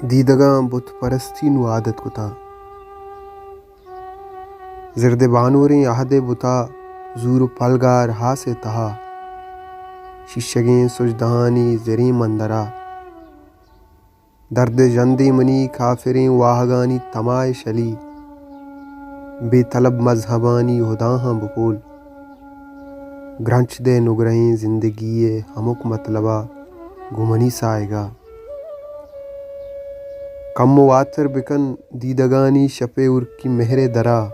دیدگاں بت پرستی نوں عادت کتا۔ زرد بانوریں عہد ءِ بتا، زور ءُ پلگار ہاس ءِ تہا۔ شیشگیں سجدہانی زریں مندرا۔ درد ءِ ژندے منی کافریں واہگانی تما ءِ شلی۔ بے طلب مذہبانی ہداہاں بپول۔ گرنچ دئے نگرہیں زندگی ءِ ہمک مطلبا گوں منی ساہگا۔ کمو واتر بکن دیدگانی شپ ءِ ہورکی مہر ءِ درا۔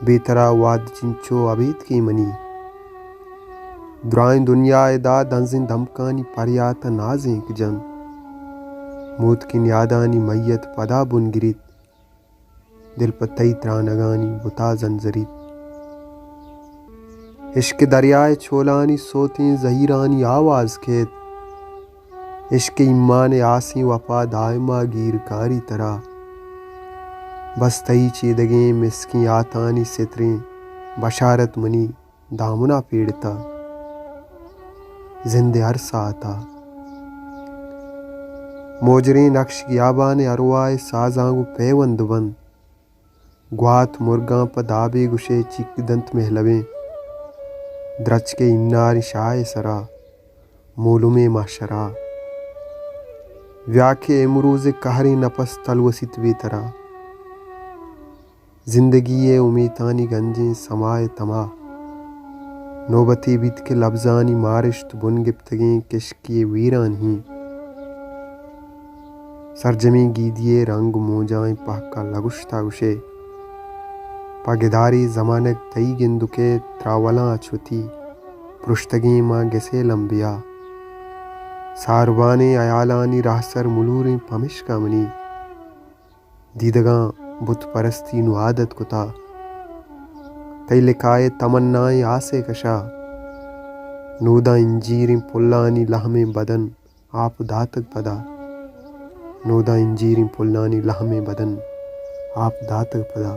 بے ترا وہد چنچو ابیتکیں منی۔ درائیں دنیا ءِ داد ہنزیں دمکانی پریات ءَ نازینک جنت۔ موتکیں نیادانی میت پدا بن گریت۔ دل پہ تئی ترانگانی بتا زنزریت۔ عشق ءِ دریا ءِ چولانی سوتیں زہیرانی آواز کیت۔ عشق ءِ ایمان ءِ آسیں وپا دائما گیر کاری ترا۔ بس تئی چیدگیں مسکیں آتانی ستریں بشارت منی دامنا پیڑتا۔ زند ءِ ہر ساعتا۔ موجریں نقش گیابان ءِ ارواہ ءِ سازاں گوں پیوند بنت۔ گوات مرگاں پہ دابے گشئے چیک دنت مہلبیں۔ درچک ءِ اناریں شاہ ءِ سرا، مولمیں محشرا۔ بیا کہ امروز ءِ قہریں نپس تلوسیت بے ترا۔ زندگی ءِ امیتانی گنجیں سما ءِ تما۔ نوبتے بیت کہ لبزانی مارشت بن گپتگیں کشکے ءِ ویران ہی۔ سرجمیں گیدی ءِ رنگ مونجائیں پہکا لگوشتا گشئے۔ پہ گدارے زمانگ تئی گندکئے تراولاں اچ وتی پرشتگیں ماں گسے لمبیا۔ ساربانیں ہیالانی رہسر ملوریں پمشکا منی۔ دیدگاں بت پرستی نوں عادت کتا۔ تئی لقاء ءِ تمنائیں آس ءِ کشا۔ نوداں انجیریں پلانی لہمیں بدن آپ داتگ پدا۔ نوداں انجیریں پلانی لہمیں بدن آپ داتگ پدا۔